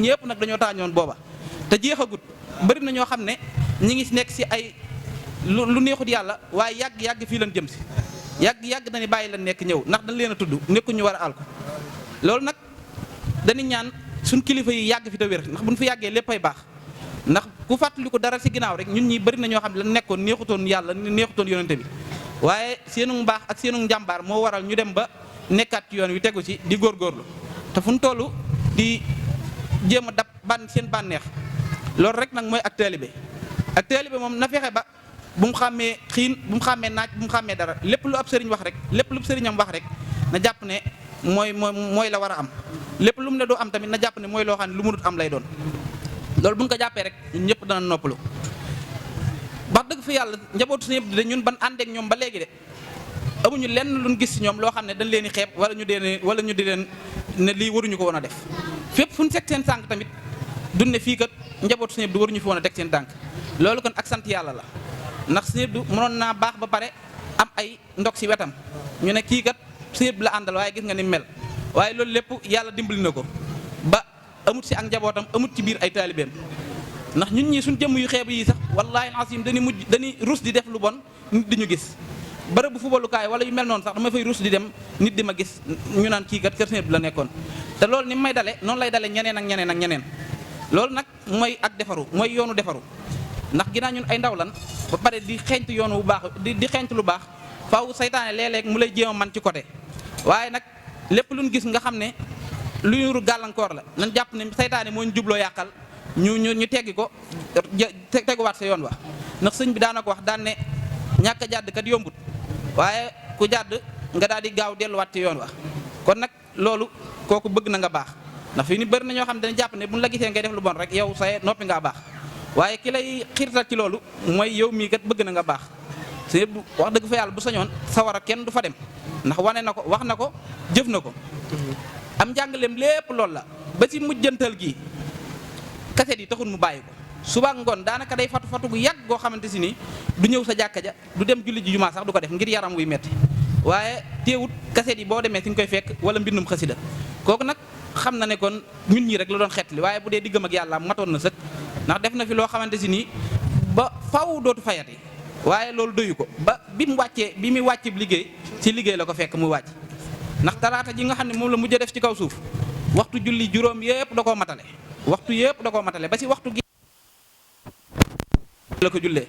ñëpp nag dañoo taañoon booba te jeexagut bëri na ñoo xam ne ñi ngi nekk si ay lu neexut yàlla waaye yàgg fii lañ jëm si yàgg dañuy bàyyi la nekk ñëw ndax dañ leen a tudd nekku ñu war a alko loolu nag dañuy ñaan suñ kilifa yi yàgg fi te wér ndax buñ fi yàggee léppay baax ndax ku fàttali ko dara si ginnaaw rek ñun ñi bëri na ñoo xam ne la nekkoon neexutoon yàlla neexutoon yonente bi waaye seenu mbaax ak seenu njàmbaar moo waral ñu dem ba nekkaat ci yoon wi tegu ci di góorgóorlu te fu ñu toll di jéem a dab seen bànneex loolu rek nag mooy ak taalibe moom na fexe ba bu mu xàmmee xiin bu mu xàmmee naaj bu mu xàmmee dara lépp lu ab sëriñ wax rek lépp lu sëriñam wax rek na jàpp ne mooy la war a am lépp lu mu ne doo am tamit na jàpp ne mooy loo xam ne lu mu dut am lay doon loolu bu ñu ko jàppee rek ñun ñëpp dana noppalu wax dëgg fa yàlla njabootu suñu yëpp de ñun ban àndeek ñoom ba léegi de amuñu lenn luñ gis ci ñoom loo xam ne dañ leen di xeeb wala ñu di leen ne lii waruñu ko woon a def fépp fu ñu teg seen tànk tamit duñ ne fii kat njabootu suñu yëpp du waruñu fi woon a teg seen tànk loolu kon ak sant yàlla la ndax suñu yëpp mënoon naa baax ba pare am ay ndog ci wetam ñu ne kii kat suñu yëpp la àndal waaye gis nga ni mel waaye loolu lépp yàlla dimbali na ko ba amut ci ak njabootam amut ci biir ay taalibeem ndax ñun ñii suñ jëmm yu xeeb yi sax wallaahi alazim dañuy rus di def lu bon nit di ñu gis bërëb bu fubalukaay wala yu mel noonu sax dama fay rus di dem nit di ma gis ñu naan kii kat kër Sëñ Abdu la nekkoon te loolu ni may dale noonu lay dale ñeneen ak ñeneen ak ñeneen loolu nag mooy ak defaru mooy yoonu defaru ndax ginnaaw ñun ay ndaw lan ba pare di xeeñtu yoonu bu baax di xeeñtu lu baax faaw saytaane léeg-léeg mu lay jéem a man ci côté waaye nag lépp luñ gis nga xam ne lu ñu gàllankoor la nañ jàpp ne saytaane moo ñu jubloo yàqal ñu teggi ko teguwaat sa yoon wa ndax sëñ bi daana ko wax daan ne ñàkk a jàdd kat yombut waaye ku jàdd nga daal di gaaw delluwaat ci yoon wa kon nag loolu kooku bëgg na nga baax ndax fii ni bëri na ñoo xam ne dañu jàpp ne buñ la gisee ngay def lu bon rek yow say noppi ngaa baax waaye ki lay xiirtal ci loolu mooy yow mii kat bëgg na nga baax sëñ bi wax dëgg fa yàlla bu sañoon sawara kenn du fa dem ndax wane na ko wax na ko jëf na ko am njàngaleem lépp loolu la ba ci mujjantal gi kaset yi taxul mu bàyyi ko suba ngoon daanaka day fatu gu yàgg goo xamante si ni du ñëw sa jàkka ja du dem julli ji jumaa sax du ko def ngir yaram wuy metti waaye teewut kaset yi boo demee si nga koy fekk wala mbindum xasida kooku nag xam na ne kon ñun ñii rek la doon xeetli waaye bu dee diggam ak yàlla matoon na sëkk ndax def na fi loo xamante si nii ba faw dootu fayati waaye loolu doyu ko ba bi mu wàcc liggéey ci liggéey la ko fekk mu wàcc ndax talaata ji nga xam ne moom la mujj a def ci kaw suuf waxtu julli juróom yëpp da koo matale waxtu yëpp da koo matale ba ci waxtu gi la ko jullee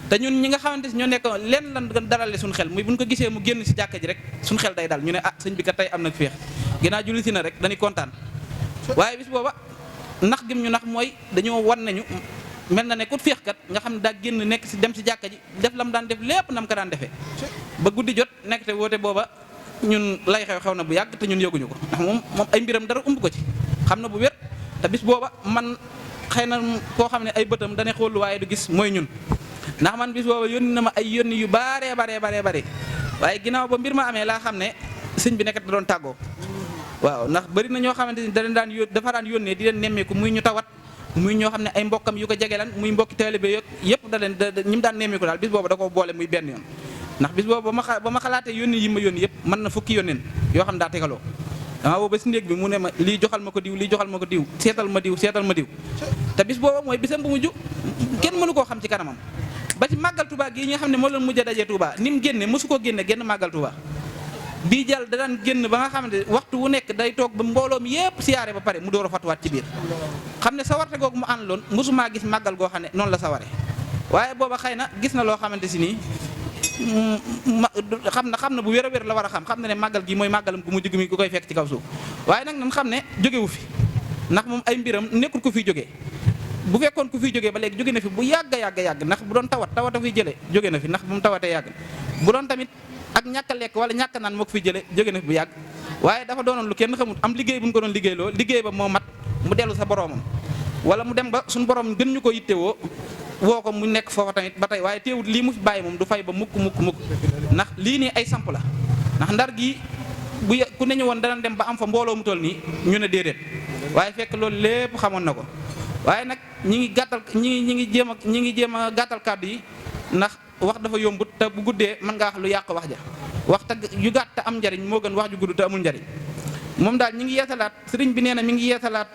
te ñun ñi nga xamante si ñoo nekk lenn lan darale suñu xel muy buñ ko gisee mu génn si jàkka ji rek suñu xel day dal ñu ne ah sëñ bi kat tey am nag féex ginnaaw julli si na rek dañuy kontaan waaye bis booba nax gim ñu nax mooy dañoo wan nañu mel na ne ku féex kat nga xam ne daa génn nekk si dem si jàkka ji def la mu daan def lépp nam ko daan defee ba guddi jot nekk te woote booba ñun lay xew na bu yàgg te ñun yëguñu ko ndax moom ay mbiram dara umb ko ci xam na bu wér te bis booba man xëy na koo xam ne ay bëtam dana xool waaye du gis mooy ñun ndax man bis booba yónni na ma ay yónni yu bare waaye ginnaaw ba mbir ma amee laa xam ne sëñ bi nekkat da doon tàggoo waaw ndax bëri na ñoo xamante ni dafa daan yónnee di leen nemmeeku muy ñu tawat muy ñoo xam ne ay mbokkam yu ko jege lan muy mbokki taalibe yëpp da leen ñi mu daan nemmeeku daal bis booba da ko boole muy benn yoon ndax bis boobu ba ma xalaatee yónni yi ma yónni yëpp mën na fukki yónneen yoo xam daa tegaloo dama booba si néeg bi mu ne ma lii joxal ma ko diw lii joxal ma ko diw seetal ma diw te bis booba mooy bisam bu mujj kenn mënu koo xam ci kanamam ba ci màggal Touba gii nga xam ne moo leen mujj a dajee Touba ni mu génne mosu koo génne génn màggal Touba bii jàll da daan génn ba nga xamante waxtu wu nekk day toog ba mbooloom yépp siyaare ba pare mu door a fatuwaat ci biir xam ne sawarte googu mu ànd loon mosumaa gis màggal goo xam ne noonu la saware waaye booba xëy na gis na loo xamante si nii xam na bu wér a wér la war a xam na ne màggal gi mooy màggalam gu mujj gi koy fekk ci kaw suuf waaye nag nan xam ne jógewu fi ndax moom ay mbiram nekkul ku fiy jógee bu fekkoon ku fiy jógee ba léegi jóge na fi bu yàgg ndax bu doon tawata fiy jëlee jóge na fi ndax bu mu tawatee yàgg bu doon tamit ak ñàkk a lekk wala ñàkk naan moo ko fiy jëlee jóge na fi bu yàgg waaye dafa doonoon lu kenn xamul am liggéey bu ñu ko doon liggéeyloo liggéey ba moo mat mu dellu sa boroomam wala mu dem ba suñu borom gën ñu ko yittewoo woo ko mu nekk foofa tamit ba tey waaye teewut lii mu fi bàyyi moom du fay ba mukk ndax lii nii ay samp la ndax ndar gi bu ku ne ñu woon dana dem ba am fa mbooloo mu toll nii ñu ne déedéet waaye fekk loolu lépp xamoon na ko waaye nag ñi ngi jéem a gàttal kàddu yi ndax wax dafa yombut te bu guddee mën ngaa wax lu yàq wax ja wax te yu gàtt te am njariñ moo gën wax ju gudd te amul njariñ moom daal ñi ngi yeesalaat sëriñ bi nee na mi ngi yeesalaat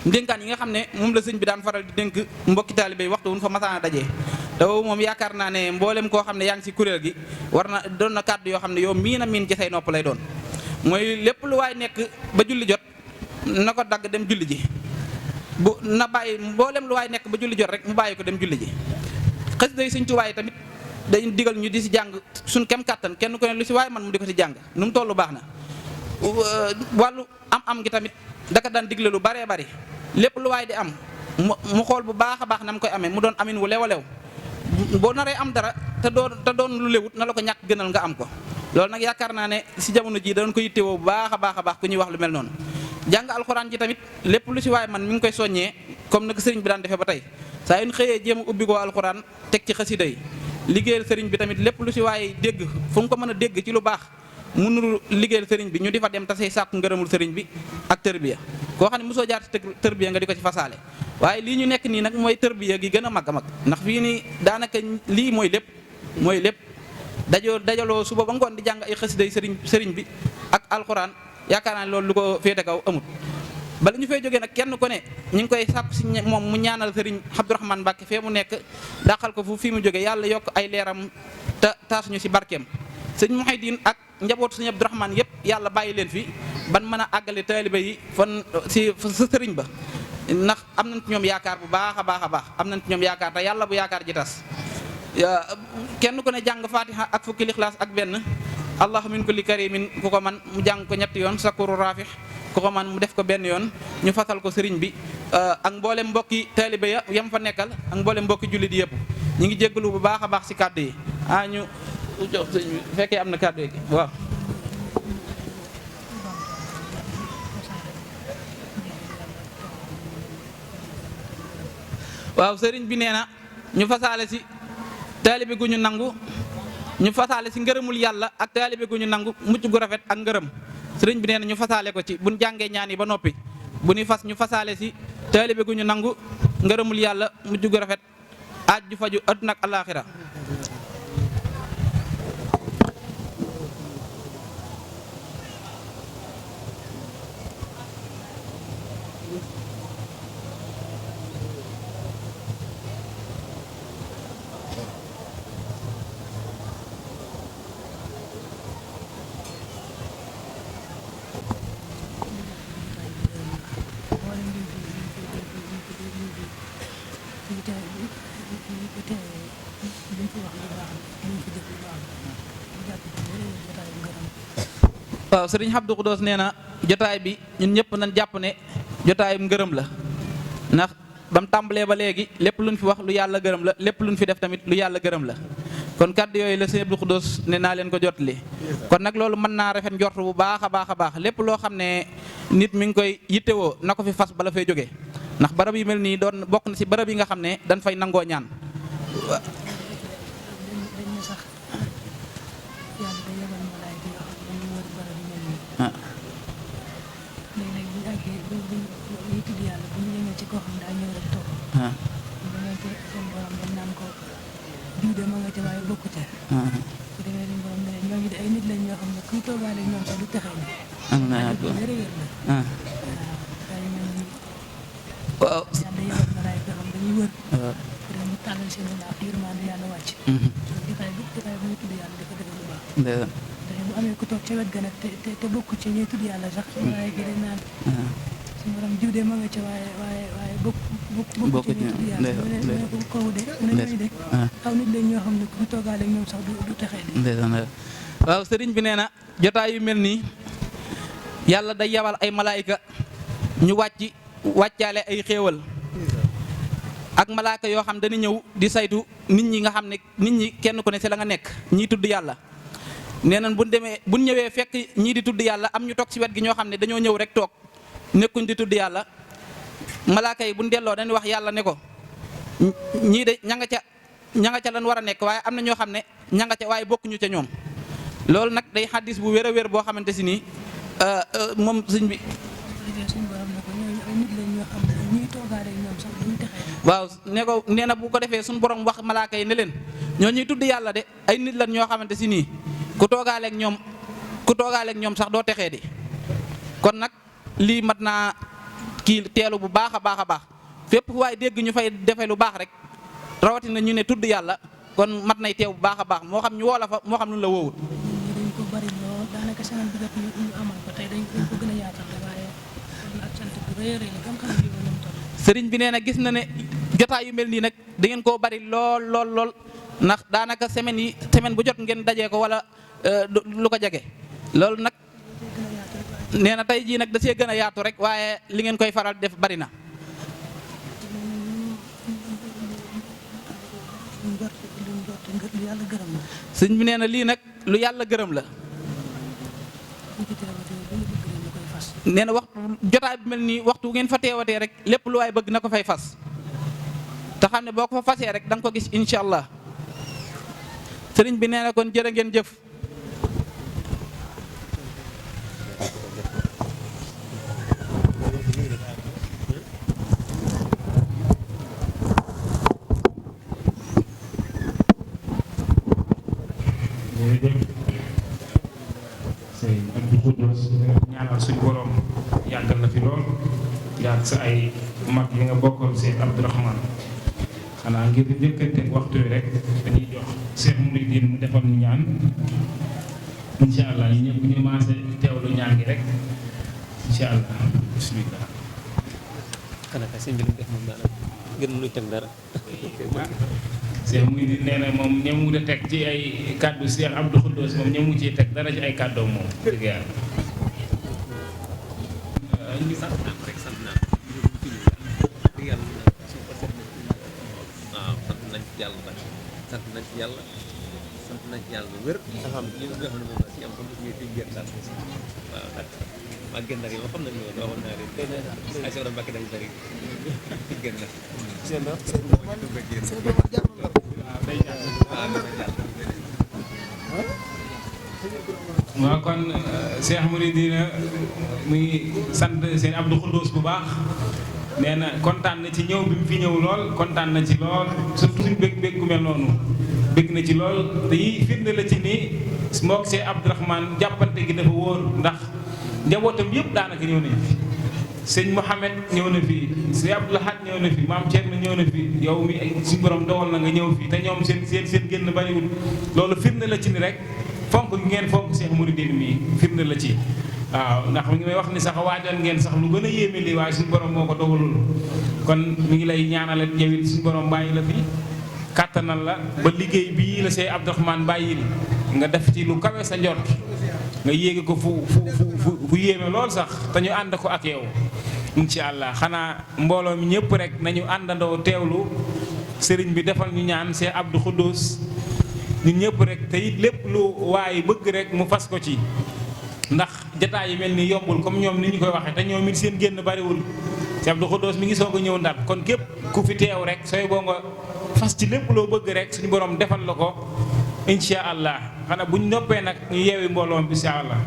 ndénkaan yi nga xam ne moom la sëñ bi daan faral di dénk mbokki taalibe yi waxtu wuñ fa masaana dajee te moom yaakaar naa ne mboolem koo xam ne yaa ngi si kuréel gi war na doon na kàddu yoo xam ne yow miin a miin ci say nopp lay doon mooy lépp lu waay nekk ba julli jot na ko dagg dem julli ji bu na bàyyi mboolem lu waay nekk ba julli jot rek mu bàyyi ko dem julli ji xasida yi sëñ Tuubaa yi tamit dañ digal ñu di si jàng suñ kem kàttan kenn ku ne lu si waay man mu di ko si jàng nu mu toll baax na wàllu am gi tamit daka daan digle lu baree bari lépp lu waay di am mu xool bu baax a baax na mu koy amee mu doon amin wu lew a lew boo naree am dara te doon lu lewut na la ko ñàkk gënal nga am ko loolu nag yaakaar naa ne si jamono jii danañ ko yittewoo bu baax a baax ku ñuy wax lu mel noonu jàng alxuraan ji tamit lépp lu si waay man mi ngi koy soññee comme nag sëriñ bi daan defee ba tey saa yu ñu xëyee jéem a ubbi ko alxuraan teg ci xasida yi liggéeyal sëriñ bi tamit lépp lu si waay dégg fu mu ko mën a dégg ci lu baax mu nuru liggéeyal sëriñ bi ñu di fa dem tasey sàkku ngërëmul sëriñ bi ak tërbiya koo xam ne mosoo jaar ci tërbiya nga di ko ci fasaale waaye lii ñu nekk nii nag mooy tërbiya gi gën a mag a mag ndax fii nii daanaka lii mooy lépp dajaloo suba ba ngoon di jàng ay xasiday sëriñ bi ak alxuraan yaakaar naa ne loolu lu ko féete kaw amut bala ñu fay jógee nag kenn ku ne ñu ngi koy sàkku si moom mu ñaanal sëriñ Abdourahmane Mbacke fee mu nekk dàqal ko fu fii mu jógee yàlla yokk ay leeram te taasuñu si barkeem sëñ Mouhidine ak njabootu sëñ Abdourahmane yëpp yàlla bàyyi leen fi ban mën a àggale taaliba yi fan si sa sëriñ ba ndax am nañ ci ñoom yaakaar bu baax a baax am nañ ci ñoom yaakaar te yàlla bu yaakaar ji tas kenn ku ne jàng fatiha ak fukki lixlaas ak benn allahu min kulli karimin ku ko man mu jàng ko ñetti yoon sakuru rafix ku ko man mu def ko benn yoon ñu fasal ko sëriñ bi ak mboolem mbokki taaliba ya yam fa nekkal ak mboolem mbokki jullit yëpp ñu ngi jéggalu bu baax a baax si kàddu yi ñu jox sëñ bi fekkee am na kàddu yi waaw waaw sëriñ bi nee na ñu fasaale si taalibe gu ñu nangu ñu fasaale si ngërëmul yàlla ak taalibe gu ñu nangu mucc gu rafet ak ngërëm sëriñ bi nee na ñu fasaale ko ci buñ jàngee ñaan yi ba noppi bu ñuy fas ñu fasaale si taalibe gu ñu nangu ngërëmul yàlla mucc gu rafet aaj ju faju àdduna ak alaaxira waaw sëriñ Abdou Khoudoss nee na jotaay bi ñun ñëpp nañ jàpp ne jotaayum ngërëm la ndax ba mu tàmbalee ba léegi lépp luñ fi wax lu yàlla gërëm la lépp luñ fi def tamit lu yàlla gërëm la kon kàddu yooyu la sëriñ Abdou Khoudoss ne naa leen ko jotali kon nag loolu mën naa rafet njort bu baax a baax lépp loo xam ne nit mi ngi koy yittewoo na ko fi fas bala fay jógee ndax barab yi mel nii doon bokk na ci barab yi nga xam ne dañ fay nangoo ñaan bu amee ku toog ca wet ga nag te bokk ci ñuy tudd yàlla sax waaye gi dañ naan su borom jiw de ma nga ca waaye bokk ci ñuy tudd yàlla mu ne ko kaw de mu ne ñooy de aw nit lañ ñoo xam ne ku toogaale ak ñoom sax du texee de waaw sëriñ bi nee na jotaay yu mel nii yàlla day yabal ay malaayika ñu wàccaale ay xéewal ak malaaka yoo xam dañu ñëw di saytu nit ñi nga xam ne nit ñi kenn ku ne si la nga nekk ñii tudd yàlla nee nañ buñ ñëwee fekk ñii di tudd yàlla am ñu toog si wet gi ñoo xam ne dañoo ñëw rek toog nekkuñ di tudd yàlla malaaka yi buñ delloo dañuy wax yàlla ne ko ñii de ña nga ca lan war a nekk waaye am na ñoo xam ne ña nga ca waaye bokkuñu ca ñoom loolu nag day xaddis bu wér a wér boo xamante si nii moom sëñ bi waaw ne ko nee na bu ko defee suñu borom wax malaaka yi ne leen ñoo ñuy tudd yàlla de ay nit lan ñoo xamante si nii ku toogaaleeg ñoom sax doo texee di kon nag lii mat naa kii teelu bu baax a baax a baax fépp fu waaye dégg ñu fay defee lu baax rek rawatina ñu ne tudd yàlla kon mat nay teew bu baax a baax moo xam ñu woo la fa moo xam nu la woowut. dañ ko bari lool daanaka semaine bi jot ñu amal ko tey dañ ko gën a yaatal waaye ak sant bu rëy a rëy la kam xam ne ñu toll. sëriñ bi nee na gis na ne jotaay yu mel nii nag da ngeen koo bari lool lool lool ndax daanaka semaine bu jot ngeen dajee ko wala lu ko jege loolu nag nee na tey jii nag da see gën a yaatu rek waaye li ngeen koy faral def bari na. sëñ bi nee na lii nag lu yàlla gërëm la. nee na waxtu jotaay bi mel nii waxtu ngeen fa teewatee rek lépp lu waay bëgg na ko fay fas te xam ne boo ko fa fasee rek da nga ko gis incha allah sëriñ bi nee na kon jërë ngeen jëf. sëñ Abdou Khoudoss ñaanal suñu borom yàggal na fi lool yaag sa ay mag yi nga bokkoon sëñ Abdourahmane xanaa ngir njëkkante waxtu wi rek dañuy jox Cheikh Mouridine mu defal ñu ñaan incha allah ñu ñëpp ñu maase teewlu ñaan gi rek incha allah bismillah. xanaa kay sëñ bi li mu def moom daanaka gën lu teg dara. Cheikh Mouridine nee na moom ñemu da teg ci ay kàddu Cheikh Abdou Khoudoss moom ñemu ciy teg dara ci ay kàddoom moom dëgg yàlla. ñu sant naa ko rek sant naa ko. dëgg yàlla waaw sant nañ ci yàlla nag sant nañ ci yàlla sant nañ ci yàlla bu wér. alhamdulilah li nga xam ne moom la si am comme ni ñu gën daal waaw nag maa gën nag yi ma xam nañ loolu waxoon naa leen ay soxna Mbacke dañu bëri gën na. waaw kon Cheikh Mouridine muy sant seen Abdou Khoudoss bu baax nee na kontaan na ci ñëw bi mu fi ñëw lool kontaan na ci lool surtout suñu bég ku mel noonu bég na ci lool te yi firnde la ci ni mook Cheikh Abdourahmane jàppante gi dafa wóor ndax njabootam yëpp daanaka ñëw nañ fi sëñ Mouhamed ñëw na fi sëñ Abdoulahad ñëw na fi maam Thierno ñëw na fi yow mi suñu borom dogal na nga ñëw fi te ñoom seen génn bariwul loolu firnde la ci ni rek fonk gi ngeen fonk Cheikh Mouridine mi firnde la ci waaw ndax mi ngi may wax ni sax waajal ngeen sax lu gën a yéeme lii waaye suñu borom moo ko dogalul kon mi ngi lay ñaanal yow it suñu borom bàyyi la fi kàttanal la ba liggéey bii la Cheikh Abdourahmane bàyyil nga def ci lu kawe sa njort nga yéege ko fu yéeme lool sax te ñu ànd ko ak yow incha allah xanaa mbooloo mi ñëpp rek nañu àndandoo teewlu sëriñ bi defal ñu ñaan Cheikh Abdou Khoudoss ñun ñëpp rek te it lépp lu waaye bëgg rek mu fas ko ci ndax jataay yi mel ni yombul comme ñoom ni ñu koy waxee te ñoom it seen génn bariwul Cheikh Abdou Khoudoss mi ngi soog a ñëw Ndar kon képp ku fi teew rek sooy boo nga fas ci lépp loo bëgg rek suñu borom defal la ko incha allah xanaa buñ noppee nag ñu yeewi mbooloom bi incha allah.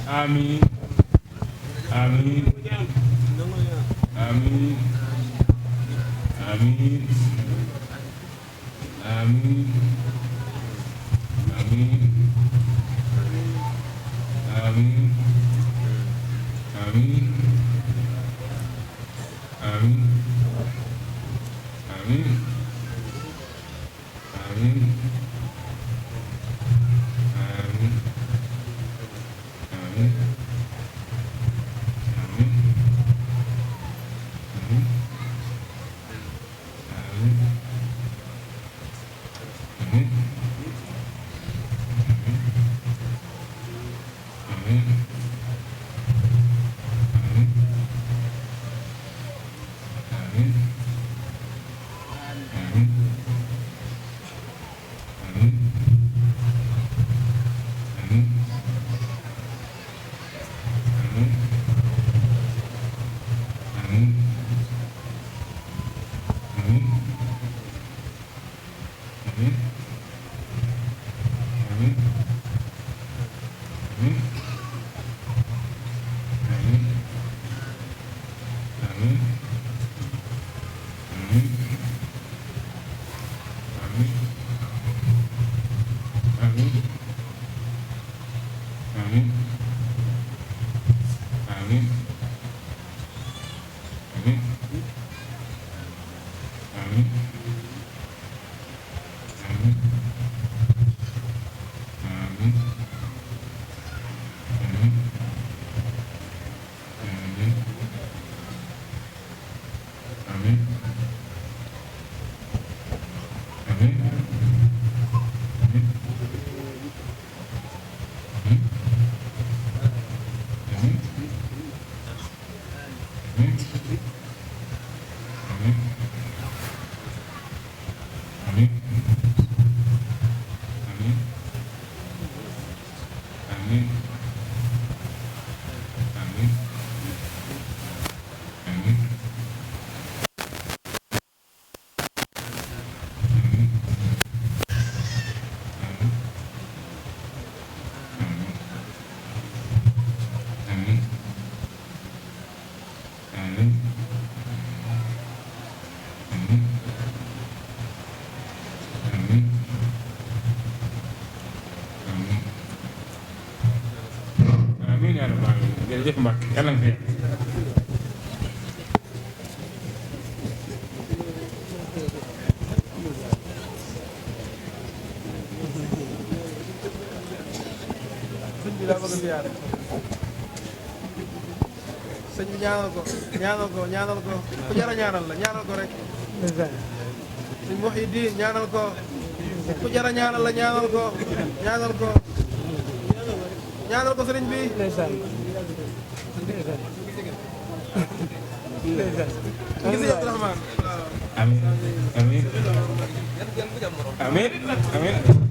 amiin amiin amiin amiin amiin amiin amiin amiin amiin amiin amiin amiin amiin amiin amiin amiin amiin amiin amiin amiin amiin yaa rabbal aalamiin jërëjëf Mbacke yàlla nga fi sëñ bi daa bëgg a ziyaare sëñ bi ñaanal ko ku jar a ñaanal la ñaanal ko rek sëñ Muhyiddin ñaanal ko ku jar a ñaanal la ñaanal ko ñaanal ko sëriñ bi gis Abdourahmane amiin amiin amiin amiin